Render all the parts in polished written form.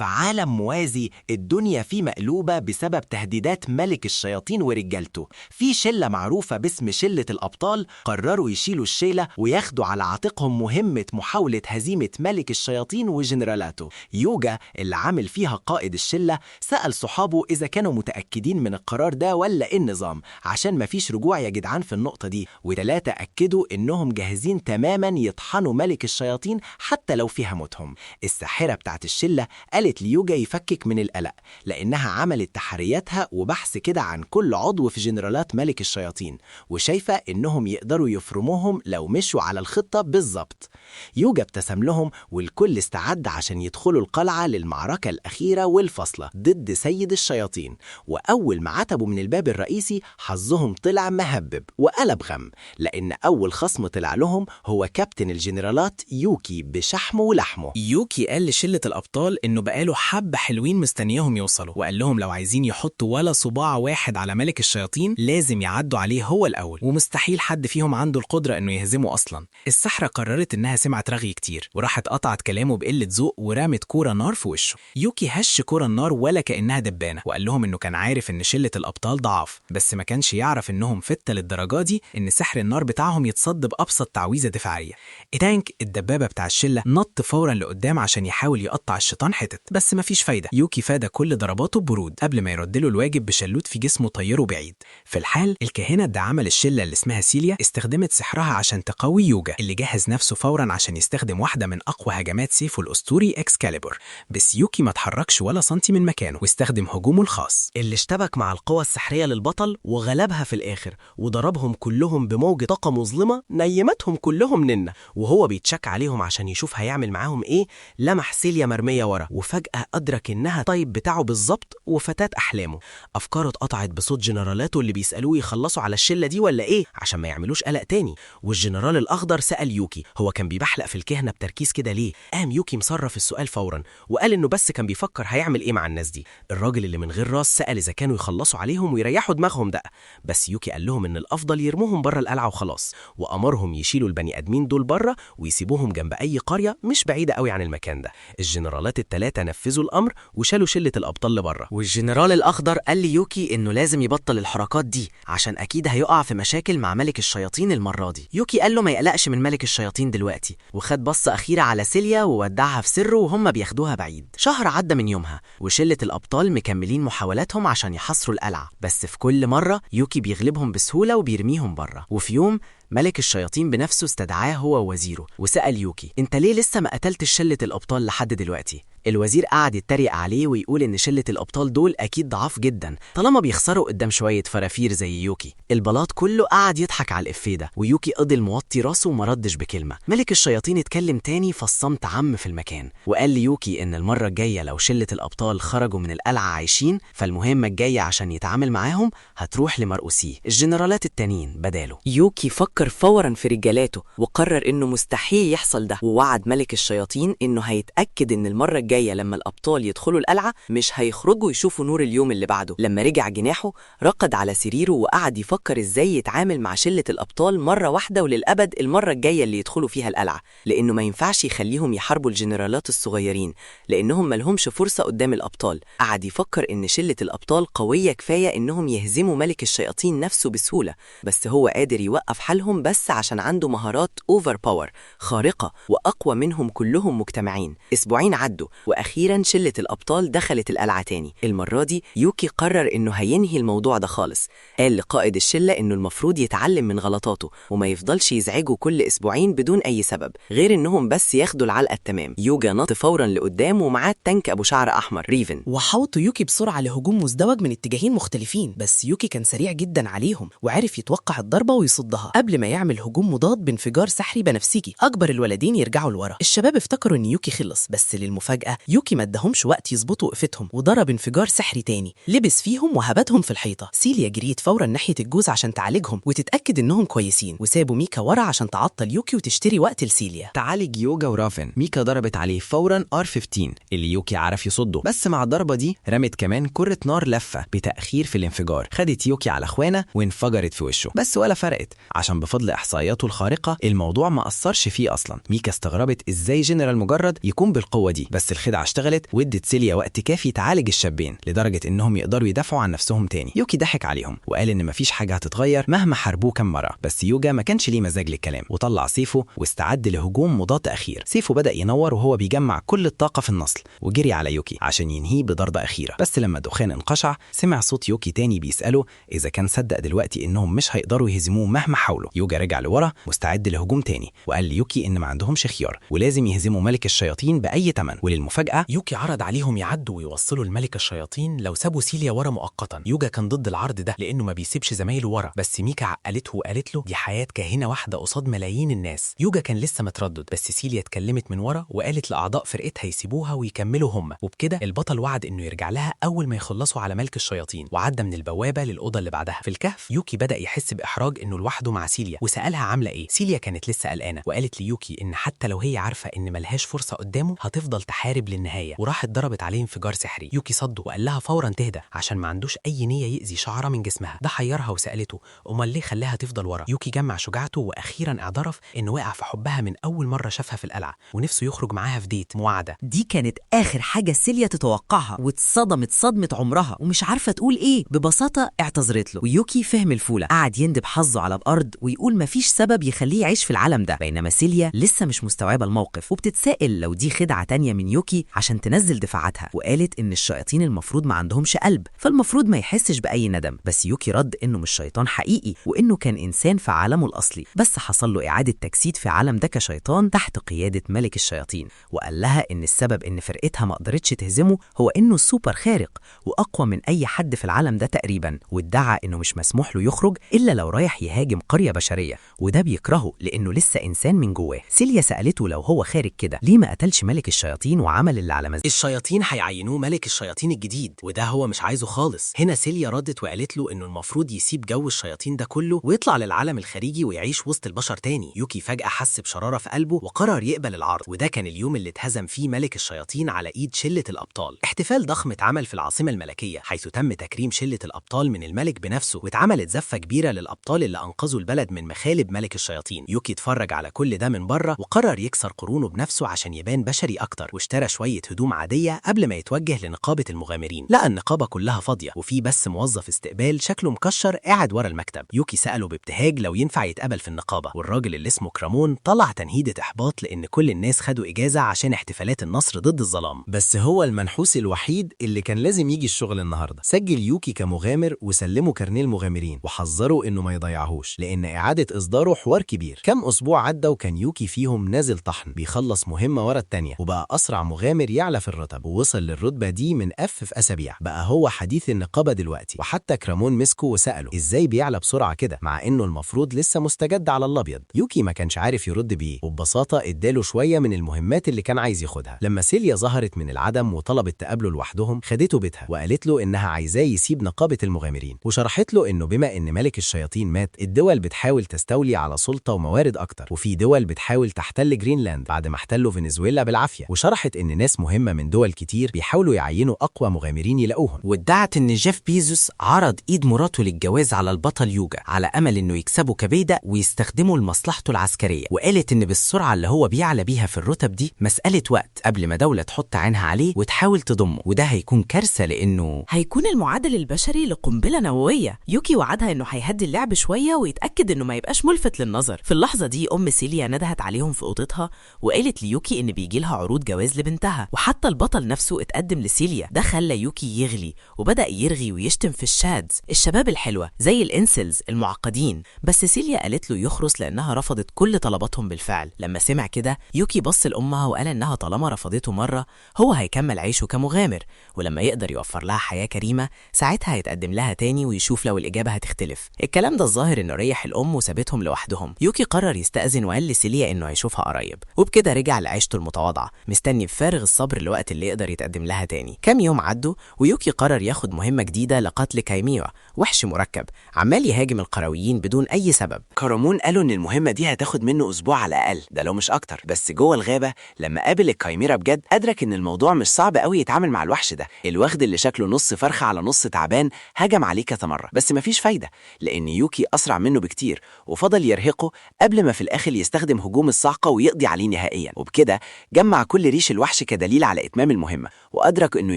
في عالم موازي الدنيا فيه مقلوبة بسبب تهديدات ملك الشياطين ورجالته. في شلة معروفة باسم شلة الأبطال قرروا يشيلوا الشيلة وياخدوا على عاتقهم مهمة محاولة هزيمة ملك الشياطين وجنرالاته. يوجا اللي عامل فيها قائد الشلة سأل صحابه إذا كانوا متأكدين من القرار ده ولا إيه النظام، عشان مفيش رجوع يا جدعان في النقطة دي. وتلاتة أكدوا إنهم جاهزين تماما يطحنوا ملك الشياطين حتى لو فيها موتهم. الساحرة بتاعت الشلة قالت ليوجا يفكك من القلق، لأنها عملت تحرياتها وبحث كده عن كل عضو في جنرالات ملك الشياطين، وشايفة إنهم يقدروا يفرموهم لو مشوا على الخطة بالظبط. يوجا ابتسم لهم والكل استعد عشان يدخلوا القلعة للمعركة الأخيرة والفاصلة ضد سيد الشياطين. وأول ما عتبوا من الباب الرئيسي حظهم طلع مهبب وقلب غم، لأن أول خصم طلع لهم هو كابتن الجنرالات يوكي بشحمه ولحمه. يوكي قال لشلة الأبطال إنه بقاله حبة حلوين مستنياهم يوصلوا، وقال لهم لو عايزين يحطوا ولا صباع واحد على ملك الشياطين لازم يعدوا عليه هو الأول، ومستحيل حد فيهم عنده القدرة إنه يهزمه أصلا. السحرة قررت إنها سمعت رغي كتير وراحت قطعت كلامه بقلة ذوق ورمت كورة نار في وشه. يوكي هش كورة النار ولا كأنها دبانة، وقال لهم إنه كان عارف إن شلة الأبطال ضعاف، بس ما كانش يعرف إنهم فتة للدرجة دي إن سحر النار بتاعهم يتصد بأبسط تعويذة دفاعية. tank الدبابة بتاع الشلة نط فورا لقدام عشان يحاول يقطع الشيطان حتت، بس مفيش فايدة. يوكي فادى كل ضرباته ببرود قبل ما يرد له الواجب بشلوت في جسمه طيره بعيد. في الحال الكاهنة الداعمة للشلة اللي اسمها سيليا استخدمت سحرها عشان تقوي يوجا اللي جهز نفسه فورا عشان يستخدم واحدة من أقوى هجمات سيفه الأسطوري إكسكاليبور، بس يوكي ما اتحركش ولا سنتي من مكانه واستخدم هجومه الخاص اللي اشتبك مع القوى السحرية للبطل وغلبها في الآخر، وضربهم كلهم بموجة طاقة مظلمة نيمتهم كلهم ننة. وهو بيتشك عليهم عشان يشوف هيعمل معاهم ايه، لمح سيليا مرمية ورا، وفجأة أدرك إنها طيب بتاعه بالظبط وفتاة أحلامه. أفكاره اتقطعت بصوت جنرالاته اللي بيسألوه يخلصوا على الشلة دي ولا ايه عشان ما يعملوش قلق تاني. والجنرال الأخضر سأل يوكي هو كان بيبحلق في الكهنة بتركيز كده ليه؟ قام يوكي مصرف السؤال فورا وقال إنه بس كان بيفكر هيعمل ايه مع الناس دي. الراجل اللي من غير راس سأل إذا كانوا يخلصوا عليهم ويريحوا دماغهم ده، بس يوكي قال لهم إن الأفضل يرموهم بره القلعة وخلاص، وأمرهم يشيلوا البني آدمين دول بره ويسيبوهم جنب أي قرية مش بعيدة قوي عن المكان ده. الجنرالات الثلاثة نفذوا الأمر وشالوا شلة الأبطال لبره. والجنرال الأخضر قال ليوكي إنه لازم يبطل الحركات دي عشان أكيد هيقع في مشاكل مع ملك الشياطين المرة دي. يوكي قال له ما يقلقش من ملك الشياطين دلوقتي، وخد بصة أخيرة على سيليا وودعها في سره وهم بياخدوها بعيد. شهر عدى من يومها وشلة الأبطال مكملين محاولاتهم عشان يحاصروا القلعة، بس في كل مرة يوكي بيغلبهم بسهولة وبيرميهم بره. وفي يوم ملك الشياطين بنفسه استدعاه هو ووزيره وسأل يوكي انت ليه لسه ما قتلتش شلة الأبطال لحد دلوقتي؟ الوزير قعد يتريق عليه ويقول إن شلة الأبطال دول أكيد ضعاف جدا طالما بيخسروا قدام شوية فرافير زي يوكي. البلاط كله قعد يضحك على الإفيه ده، ويوكي قضل موطي راسه وما ردش بكلمة. ملك الشياطين اتكلم تاني فالصمت عم في المكان، وقال ليوكي إن المرة الجاية لو شلة الأبطال خرجوا من القلعة عايشين فالمهمة الجاية عشان يتعامل معاهم هتروح لمرؤوسيه الجنرالات التانيين بداله. يوكي فكر فورا في رجالاته وقرر إنه مستحيل يحصل ده، ووعد ملك الشياطين إنه هيتأكد إن المرة الجاية لما الأبطال يدخلوا القلعة مش هيخرجوا يشوفوا نور اليوم اللي بعده. لما رجع جناحه رقد على سريره وقعد يفكر إزاي يتعامل مع شلة الأبطال مرة واحدة وللأبد المرة الجاية اللي يدخلوا فيها القلعة، لأنه ما ينفعش يخليهم يحاربوا الجنرالات الصغيرين لأنهم ملهمش فرصة قدام الأبطال. قعد يفكر إن شلة الأبطال قوية كفاية إنهم يهزموا ملك الشياطين نفسه بسهولة، بس هو قادر يوقف حالهم بس عشان عنده مهارات over power خارقة وأقوى منهم كلهم مجتمعين. أسبوعين عدوا وأخيرا شلة الأبطال دخلت القلعة تاني. المرة دي يوكي قرر إنه هينهي الموضوع ده خالص. قال لقائد الشلة إنه المفروض يتعلم من غلطاته وما يفضلش يزعجه كل أسبوعين بدون أي سبب غير إنهم بس ياخدوا العلقة التمام. يوجا نط فورا لقدام ومعاه ال tank أبو شعر أحمر ريفن، وحوطوا يوكي بسرعة لهجوم مزدوج من اتجاهين مختلفين، بس يوكي كان سريع جدا عليهم وعرف يتوقع الضربة ويصدها قبل ما يعمل هجوم مضاد بانفجار سحري بنفسجي أجبر الولدين يرجعوا لورا. الشباب افتكروا إن يوكي خلص، بس للمفاجأة يوكي ما اداهمش وقت يظبطوا وقفتهم وضرب انفجار سحري تاني لبس فيهم وهبدهم في الحيطة. سيليا جريت فورا ناحية الجوز عشان تعالجهم وتتأكد إنهم كويسين، وسابوا ميكا ورا عشان تعطل يوكي وتشتري وقت لسيليا. تعالج يوجا ورافن. ميكا ضربت عليه فورا R15 اللي يوكي عرف يصده، بس مع الضربة دي رمت كمان كرة نار لفة بتأخير في الانفجار، خدت يوكي على اخوانه وانفجرت في وشه، بس ولا فرقت عشان بفضل إحصائياته الخارقة الموضوع ما أثرش فيه أصلا. ميكا استغربت إزاي جنرال مجرد يكون بالقوة دي، بس الخدعة اشتغلت وادت سيليا وقت كافي تعالج الشابين لدرجة إنهم يقدروا يدافعوا عن نفسهم تاني. يوكي ضحك عليهم وقال إن مفيش حاجة هتتغير مهما حاربوه كم مرة، بس يوجا ما كانش ليه مزاج للكلام وطلع سيفه واستعد لهجوم مضاد أخير. سيفه بدأ ينور وهو بيجمع كل الطاقة في النصل وجري على يوكي عشان ينهيه بضربة أخيرة. بس لما الدخان انقشع سمع صوت يوكي تاني بيسأله إذا كان صدق دلوقتي إنهم مش هيقدروا يهزموه مهما حاولوا. يوجا رجع لورا مستعد لهجوم تاني وقال ليوكي إن ما عندهمش خيار ولازم يهزموا ملك الشياطين بأي ثمن. وللمفاجأة يوكي عرض عليهم يعدوا ويوصلوا الملك الشياطين لو سابوا سيليا ورا مؤقتا. يوجا كان ضد العرض ده لانه ما بيسيبش زمايله ورا، بس ميكا عقلته وقالت له دي حياة كاهنة واحدة قصاد ملايين الناس. يوجا كان لسه متردد، بس سيليا اتكلمت من ورا وقالت لاعضاء فرقتها يسيبوها ويكملوا هم، وبكده البطل وعد انه يرجع لها اول ما يخلصوا على ملك الشياطين. وعدى من البوابة للأوضة اللي بعدها. في الكهف يوكي بدأ يحس بإحراج انه لوحده مع سيليا وسألها عاملة ايه. سيليا كانت لسه قلقانة وقالت ليوكي ان حتى لو هي عارفة ان ملهاش فرصة قدامه هتفضل تحارب للنهاية، وراحت ضربت عليه انفجار سحري. يوكي صده وقال لها فورا تهدى عشان ما عندوش اي نية يأذي شعرة من جسمها. ده حيرها وسألته امال ليه خلاها تفضل ورا. يوكي جمع شجاعته واخيرا اعترف انه وقع في حبها من اول مرة شافها في القلعة ونفسه يخرج معاها في date مواعدة. دي كانت آخر حاجة سيليا تتوقعها، واتصدمت صدمة عمرها ومش عارفة تقول إيه. ببساطة اعتذرت له، ويوكي فهم الفولة، قعد يندب حظه على الأرض ويقول مفيش سبب يخليه يعيش في العالم ده. بينما سيليا لسه مش مستوعبة الموقف وبتتسائل لو دي خدعة تانية من يوكي عشان تنزل دفاعاتها، وقالت إن الشياطين المفروض ما عندهمش قلب فالمفروض ما يحسش بأي ندم. بس يوكي رد إنه مش شيطان حقيقي وإنه كان إنسان في عالمه الأصلي، بس حصل له إعادة تجسيد في عالم ده كشيطان تحت قيادة ملك الشياطين. وقال لها إن السبب إن فرقتها ما قدرتش تهزمه هو إنه سوبر خارق وأقوى من أي حد في العالم ده تقريبا، وادعى إنه مش مسموح له يخرج إلا لو رايح يهاجم قرية بشرية، وده بيكرهه لأنه لسه إنسان من جواه. سيليا سألته لو هو خارج كده ليه ما قتلش ملك الشياطين وعمل اللي على مزاجه. الشياطين هيعينوه ملك الشياطين الجديد وده هو مش عايزه خالص. هنا سيليا ردت وقالت له انه المفروض يسيب جو الشياطين ده كله ويطلع للعالم الخارجي ويعيش وسط البشر تاني. يوكي فجأة حس بشرارة في قلبه وقرر يقبل العرض، وده كان اليوم اللي اتهزم فيه ملك الشياطين على ايد شلة الأبطال. احتفال ضخم اتعمل في العاصمة الملكية حيث تم تكريم شلة الأبطال من الملك بنفسه، واتعملت زفة كبيرة للأبطال اللي أنقذوا البلد من مخالب ملك الشياطين. يوكي اتفرج على كل ده من بره وقرر يكسر قرونه بنفسه عشان يبان بشري أكتر، واشترى شوية هدوم عادية قبل ما يتوجه لنقابة المغامرين. لقى النقابة كلها فاضية وفي بس موظف استقبال شكله مكشر قاعد ورا المكتب. يوكي سأله بابتهاج لو ينفع يتقبل في النقابة، والراجل اللي اسمه كرامون طلع تنهيدة إحباط لأن كل الناس خدوا إجازة عشان احتفالات النصر ضد الظلام. بس هو المنحوس الوحيد اللي كان لازم يجي الشغل النهارده. سجل يوكي كمغامر وسلمه كارنيه المغامرين وحذره انه ما يضيعهوش لان اعاده اصداره حوار كبير. كم اسبوع عدى وكان يوكي فيهم نازل طحن، بيخلص مهمة ورا التانية وبقى اسرع مغامر يعلى في الرتب، ووصل للرتبه دي من F في اسابيع. بقى هو حديث النقابة دلوقتي، وحتى كرامون مسكه وساله ازاي بيعلى بسرعة كده مع انه المفروض لسه مستجد على الابيض. يوكي ما كانش عارف يرد بيه، وببساطة اداله شوية من المهمات اللي كان عايز ياخدها. لما سيليا ظهرت من العدم وطلبت تقابله لوحدهم، خدته بيتها وقالت له انها عايزاه يسيب نقابة المغامرين، وشرحت له انه بما ان ملك الشياطين مات الدول بتحاول تستولي على سلطة وموارد اكتر، وفي دول بتحاول تحتل جرينلاند بعد ما احتلوا فنزويلا بالعافية. وشرحت ان ناس مهمة من دول كتير بيحاولوا يعينوا اقوى مغامرين يلاقوهم. وادعت ان جيف بيزوس عرض ايد مراته للجواز على البطل يوجا على امل انه يكسبه كبيدق ويستخدمه لمصلحته العسكرية، وقالت ان بالسرعة اللي هو بيعلى بيها في الرتب دي مسالة وقت قبل ما دولة تحط عينها عليه وتحاول تضمه، وده هيكون كارثة لانه هيكون المعادل البشري لقنبلة نووية. يوكي وعدها انه هيهدي اللعب شوية ويتأكد انه ما يبقاش ملفت للنظر. في اللحظة دي ام سيليا ندهت عليهم في اوضتها وقالت ليوكي ان بيجي لها عروض جواز لبنتها، وحتى البطل نفسه اتقدم لسيليا. ده خلى يوكي يغلي وبدأ يرغي ويشتم في ال chads الشباب الحلوة زي ال incels المعقدين، بس سيليا قالت له يخرس لانها رفضت كل طلباتهم بالفعل. لما سمع كده يوكي بص لامها وقال انها طالما رفضته مرة هو هيكمل عيشه كمغامر، ولما يقدر يوفر لها حياة كريمة ساعتها هيتقدم لها تاني ويشوف لو الإجابة هتختلف. الكلام ده الظاهر إنه ريح الأم وسابتهم لوحدهم. يوكي قرر يستأذن وقال لسيليا إنه هيشوفها قريب، وبكده رجع لعيشته المتواضعة مستني بفارغ الصبر الوقت اللي يقدر يتقدم لها تاني. كام يوم عدوا ويوكي قرر ياخد مهمة جديدة لقتل كايميرا، وحش مركب عمال يهاجم القرويين بدون أي سبب. كرامون قالوا إن المهمة دي هتاخد منه أسبوع على الأقل، ده لو مش أكتر. بس جوه الغابة لما قابل الكايميرا بجد أدرك إن الموضوع مش صعب قوي يتعامل مع الوحش ده. الوخد اللي شكله نص فرخة على نص تعبان هجم عليه كذا مرة، بس مفيش فايدة لأن يوكي أسرع منه بكتير، وفضل يرهقه قبل ما في الآخر يستخدم هجوم الصاعقة ويقضي عليه نهائيا. وبكده جمع كل ريش الوحش الوحش كدليل على إتمام المهمة، وأدرك إنه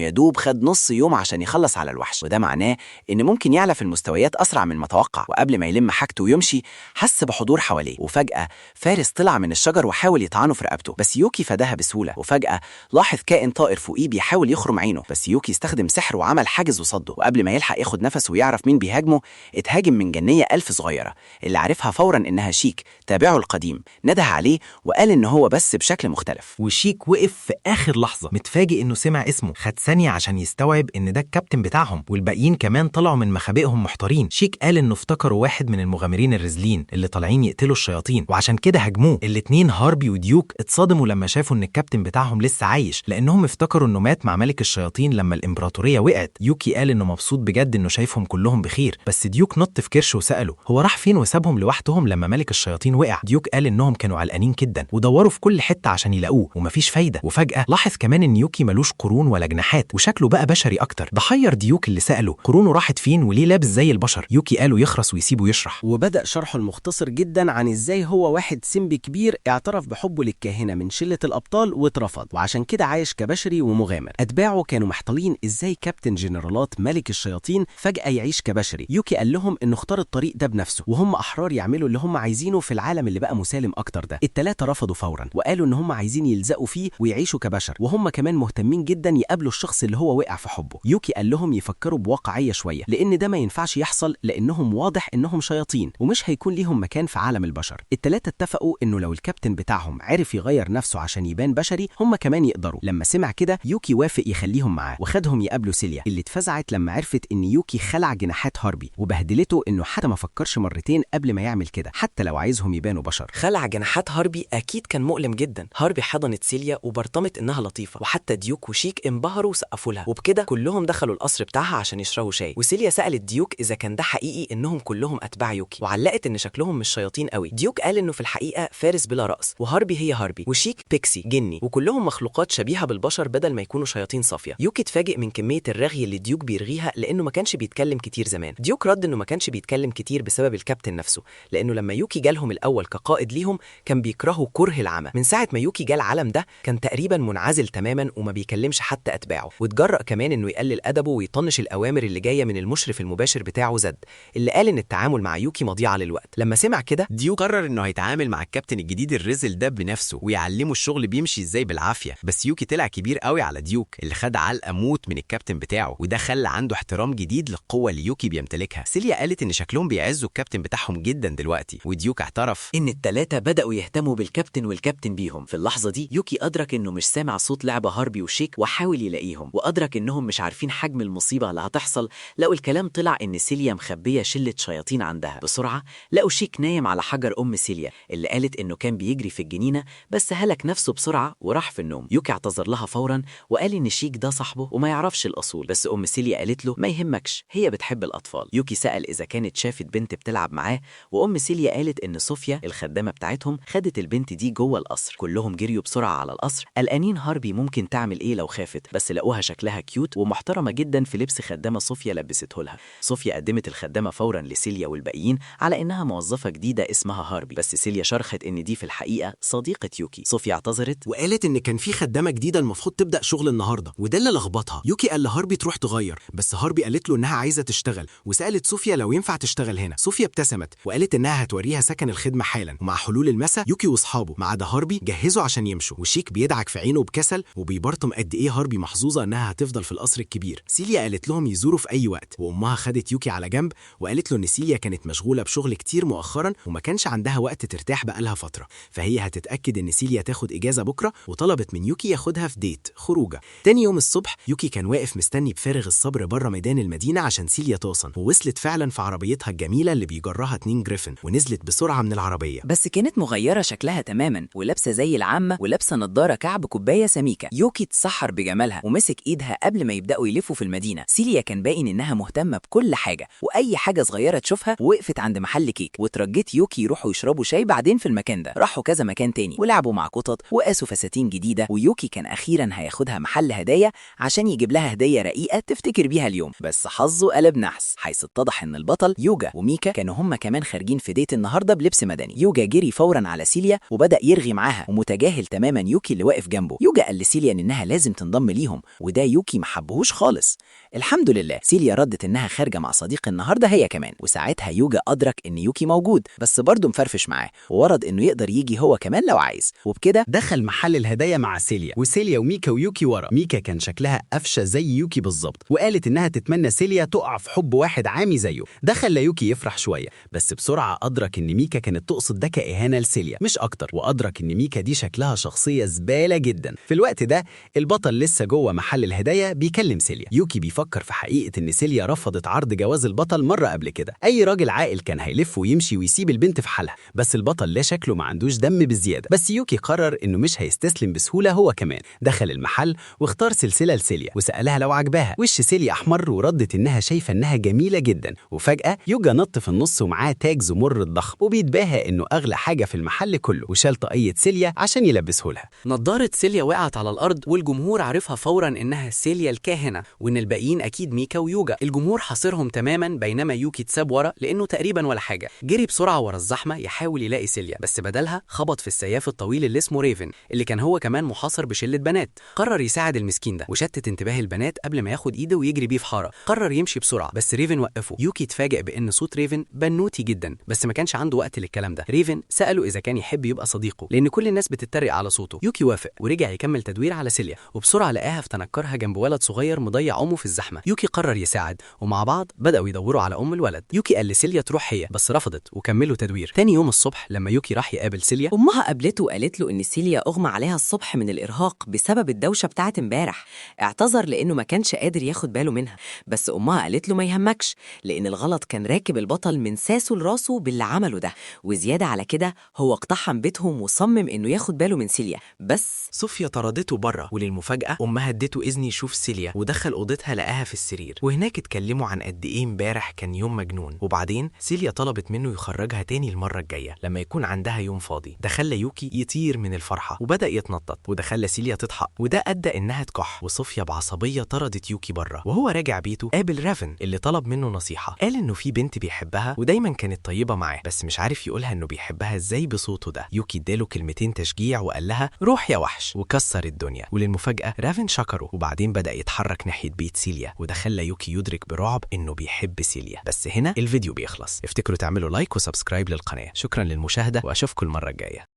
يدوب خد نص يوم عشان يخلص على الوحش، وده معناه إن ممكن يعلى في المستويات أسرع من المتوقع. وقبل ما يلم حاجته ويمشي حس بحضور حواليه، وفجأة فارس طلع من الشجر وحاول يطعنه في رقبته، بس يوكي فداها بسهولة. وفجأة لاحظ كائن طائر فوقيه بيحاول يخرم عينه، بس يوكي استخدم سحر وعمل حاجز وصده. وقبل ما يلحق ياخد نفسه ويعرف مين بيهاجمه اتهاجم من جنية ألف صغيرة اللي عرفها فورا إنها شيك تابعه القديم. نده عليه وقال إن هو بس بشكل مختلف. وشيك وقف في آخر لحظة متفاجئ إنه سمع اسمه، خد ثانية عشان يستوعب إن ده الكابتن بتاعهم، والباقيين كمان طلعوا من مخابئهم محتارين. شيك قال إنه افتكروا واحد من المغامرين الرزلين اللي طالعين يقتلوا الشياطين وعشان كده هاجموه. الاتنين هاربي وديوك اتصدموا لما شافوا إن الكابتن بتاعهم لسه عايش، لأنهم افتكروا إنه مات مع ملك الشياطين لما الإمبراطورية وقعت. يوكي قال إنه مبسوط بجد إنه شايفهم كلهم بخير، بس ديوك نط في كرشه وسأله هو راح فين وسابهم لوحدهم لما ملك الشياطين وقع. ديوك قال إنهم كانوا علقانين جدا ودوروا في كل حتة عشان يلاقوه ومفيش فايدة. وفجأة لاحظ كمان إن يوكي ملوش قرون ولا جناحات وشكله بقى بشري أكتر. ده حير ديوك اللي سأله قرونه راحت فين وليه لابس زي البشر. يوكي قاله يخرس ويسيبه يشرح، وبدأ شرحه المختصر جدا عن إزاي هو واحد simp كبير اعترف بحبه للكاهنة من شلة الأبطال واترفض، وعشان كده عايش كبشري ومغامر. أتباعه كانوا محتارين إزاي كابتن جنرالات ملك الشياطين فجأة يعيش كبشري. يوكي قال لهم إنه اختار الطريق ده بنفسه وهم أحرار يعملوا اللي هم عايزينه في العالم اللي بقى مسالم أكتر ده. التلاتة رفضوا فورا وقالوا إن هم عايزين يلزقوا فيه ويعيشوا كبشر، وهم كمان مهتمين جدا يقابلوا الشخص اللي هو وقع في حبه. يوكي قال لهم يفكروا بواقعية شوية لأن ده ما ينفعش يحصل، لأنهم واضح إنهم شياطين ومش هيكون ليهم مكان في عالم البشر. التلاتة اتفقوا إنه لو الكابتن بتاعهم عرف يغير نفسه عشان يبان بشري هم كمان يقدروا. لما سمع كده يوكي وافق يخليهم معاه وخدهم يقابلوا سيليا اللي اتفزعت لما عرفت إن يوكي خلع جناحات هاربي، وبهدلته إنه حتى ما فكرش مرتين قبل ما يعمل كده حتى لو عايزهم يبانوا بشر. خلع جناحات هاربي أكيد كان مؤلم جدا. هاربي حضنت سيليا وبرطمت إنها لطيفة، وحتى ديوك وشيك انبهروا وسقفوا لها، وبكده كلهم دخلوا القصر بتاعها عشان يشربوا شاي. وسيليا سألت ديوك إذا كان ده حقيقي إنهم كلهم أتباع يوكي، وعلقت إن شكلهم مش شياطين قوي. ديوك قال إنه في الحقيقة فارس بلا رأس، وهاربي هي هاربي، وشيك pixie جني، وكلهم مخلوقات شبيهة بالبشر بدل ما يكونوا شياطين صافية. يوكي اتفاجئ من كمية الرغي اللي ديوك بيرغيها لأنه ما كانش بيتكلم كتير زمان. ديوك رد إنه ما كانش بيتكلم كتير بسبب الكابتن نفسه، لأنه لما يوكي جالهم الأول كقائد ليهم كان بيكرهوا كره العمى. من ساعة ما يوكي جال العالم ده كان تقريبا منعزل تماما وما بيكلمش حتى أتباعه، واتجرأ كمان إنه يقلل أدبه ويطنش الأوامر اللي جاية من المشرف المباشر بتاعه زد، اللي قال إن التعامل مع يوكي مضيعة للوقت. لما سمع كده ديوك قرر إنه هيتعامل مع الكابتن الجديد الرزل ده بنفسه ويعلمه الشغل بيمشي إزاي بالعافية. بس يوكي طلع كبير قوي على ديوك اللي خد علقة موت من الكابتن بتاعه، وده خلى عنده احترام جديد للقوة اللي يوكي بيمتلكها. سيليا قالت إن شكلهم بيعزوا الكابتن بتاعهم جدا دلوقتي، وديوك اعترف إن التلاتة بدأوا يهتموا بالكابتن والكابتن بيهم. في اللحظة دي يوكي أدرك إنه مش سامع صوت لعبة هاربي وشيك وحاول يلاقيهم، وأدرك إنهم مش عارفين حجم المصيبة اللي هتحصل لو الكلام طلع إن سيليا مخبية شلة شياطين عندها. بسرعة لقوا شيك نايم على حجر أم سيليا اللي قالت إنه كان بيجري في الجنينة بس هلك نفسه بسرعة وراح في النوم. يوكي اعتذر لها فورا وقال إن شيك ده صاحبه وما يعرفش الأصول، بس أم سيليا قالت له ما يهمكش هي بتحب الأطفال. يوكي سأل إذا كانت شافت بنت بتلعب معاه، وأم سيليا قالت إن صوفيا الخدامة بتاعتهم خدت البنت دي جوه القصر. كلهم جريوا بسرعة على القصر قلقانين هاربي ممكن تعمل إيه لو خافت، بس لقوها شكلها cute ومحترمة جدا في لبس خدامة صوفيا لبسته لها. صوفيا قدمت الخدامة فورا لسيليا والباقيين على إنها موظفة جديدة اسمها هاربي، بس سيليا شرحت إن دي في الحقيقة صديقة يوكي. صوفيا اعتذرت وقالت إن كان في خدامة جديدة المفروض تبدأ شغل النهاردة وده اللي لخبطها. يوكي قال لهاربي تروح تغير، بس هاربي قالت له إنها عايزة تشتغل، وسألت صوفيا لو ينفع تشتغل هنا. صوفيا ابتسمت وقالت إنها هتوريها سكن الخدمة حالا. ومع حلول المساء يوكي واصحابه ما عدا هاربي جهزوا عشان يمشوا، وشيك بيدعك في عينه بكسل وبيبرطم قد إيه هاربي محظوظة إنها هتفضل في القصر الكبير. سيليا قالت لهم يزوروا في أي وقت، وأمها خدت يوكي على جنب وقالت له إن سيليا كانت مشغولة بشغل كتير مؤخرا وما كانش عندها وقت ترتاح بقالها فترة، فهي هتتأكد إن سيليا تاخد إجازة بكرة، وطلبت من يوكي ياخدها في date خروجة. تاني يوم الصبح يوكي كان واقف مستني بفارغ الصبر بره ميدان المدينة عشان سيليا توصل، ووصلت فعلا في عربيتها الجميلة اللي بيجرها 2 griffin، ونزلت بسرعة من العربية. بس كانت مغيرة شكلها تماما ولابسة زي العامة ولابسة نظارة كعب كوباية سميكة. يوكي اتسحر بجمالها ومسك ايدها قبل ما يبدأوا يلفوا في المدينة. سيليا كان باين انها مهتمة بكل حاجة واي حاجة صغيرة تشوفها. وقفت عند محل كيك وترجت يوكي يروحوا يشربوا شاي بعدين في المكان ده. راحوا كذا مكان تاني ولعبوا مع قطط وقاسوا فساتين جديدة، ويوكي كان أخيرا هياخدها محل هدايا عشان يجيب لها هدية رقيقة تفتكر بيها اليوم. بس حظه قلب نحس، حيث اتضح ان البطل يوجا وميكا كانوا هم كمان خارجين في date النهارده بلبس مدني. يوجا جري فورا على سيليا وبدأ يرغي معاها ومتجاهل تماما يوكي اللي واقف جنبه. جنبه. يوجا قال لسيليا إنها لازم تنضم ليهم، وده يوكي ما حبهوش خالص. الحمد لله سيليا ردت إنها خارجة مع صديق النهارده هي كمان، وساعتها يوجا أدرك إن يوكي موجود بس برضه مفرفش معاه، وورد إنه يقدر يجي هو كمان لو عايز. وبكده دخل محل الهدايا مع سيليا، وسيليا وميكا ويوكي ورا. ميكا كان شكلها قفشه زي يوكي بالظبط، وقالت انها تتمنى سيليا تقع في حب واحد عامي زيه. ده خلى يوكي يفرح شوية، بس بسرعة ادرك ان ميكا كانت تقصد ده كاهانه لسيليا مش اكتر، وادرك ان ميكا دي شكلها شخصية زبالة جدا. في الوقت ده البطل لسه جوه محل الهدايا بيكلم سيليا. يوكي بيفكر في حقيقة ان سيليا رفضت عرض جواز البطل مرة قبل كده. اي راجل عاقل كان هيلف ويمشي ويسيب البنت في حالها، بس البطل لا شكله ما عندوش دم بالزيادة. بس يوكي قرر انه مش هيستسلم بسهولة هو كمان. دخل المحل واختار سلسلة لسيليا وسالها لو عجباها. وش سيليا احمر وردت انها شايفه انها جميلة جدا. وفجاة يوجا نط في النص ومعاه تاج زمرد ضخم، وبيتباهى انه اغلى حاجة في المحل كله، وشال طاقية سيليا عشان يلبسه لها. نضارة سيليا وقعت على الأرض، والجمهور عرفها فورا إنها سيليا الكاهنة، وإن الباقيين أكيد ميكا ويوجا. الجمهور حاصرهم تماما، بينما يوكي اتساب ورا لأنه تقريبا ولا حاجة. جري بسرعة ورا الزحمة يحاول يلاقي سيليا، بس بدلها خبط في السياف الطويل اللي اسمه ريفن، اللي كان هو كمان محاصر بشلة بنات. قرر يساعد المسكين ده وشتت انتباه البنات قبل ما ياخد ايده ويجري بيه في حارة. قرر يمشي بسرعة بس ريفن وقفه. يوكي اتفاجئ بإن صوت ريفن بنوتي جدا، بس ما كانش عنده وقت للكلام ده. ريفن سأله إذا كان يحب يبقى صديقه لأن كل الناس بتتريق على صوته. يوكي وافق ورجع يكمل تدوير على سيليا، وبسرعة لقاها في تنكرها جنب ولد صغير مضيع أمه في الزحمة. يوكي قرر يساعد، ومع بعض بدأوا يدوروا على أم الولد. يوكي قال لسيليا تروح هي، بس رفضت وكملوا تدوير. تاني يوم الصبح لما يوكي راح يقابل سيليا، أمها قابلته وقالت له إن سيليا أغمى عليها الصبح من الإرهاق بسبب الدوشة بتاعت امبارح. اعتذر لأنه ما كانش قادر ياخد باله منها، بس أمها قالت له ما يهمكش، لأن الغلط كان راكب البطل من ساسه لراسه باللي عمله ده، وزيادة على كده هو اقتحم بيتهم وصمم إنه ياخد باله من سيليا. بس صوفيا طردته بره، وللمفاجأة أمها ادته إذن يشوف سيليا، ودخل أوضتها لقاها في السرير، وهناك اتكلموا عن قد إيه امبارح كان يوم مجنون. وبعدين سيليا طلبت منه يخرجها تاني المرة الجاية لما يكون عندها يوم فاضي. ده خلى يوكي يطير من الفرحة وبدأ يتنطط، وده خلى سيليا تضحك، وده أدى إنها تكح. وصوفيا بعصبية طردت يوكي بره. وهو راجع بيته قابل رافن اللي طلب منه نصيحة. قال إنه في بنت بيحبها ودايما كانت طيبة معاه، بس مش عارف يقولها إنه بيحبها إزاي بصوته ده. يوكي اداله كلمتين تشجيع وقال لها روح يا وحش، وكسر الدنيا. وللمفاجأة رافن شكره، وبعدين بدأ يتحرك ناحية بيت سيليا، وده خلى يوكي يدرك برعب إنه بيحب سيليا. بس هنا الفيديو بيخلص. افتكروا تعملوا like و subscribe للقناة. شكرا للمشاهدة وأشوفكم المرة الجاية.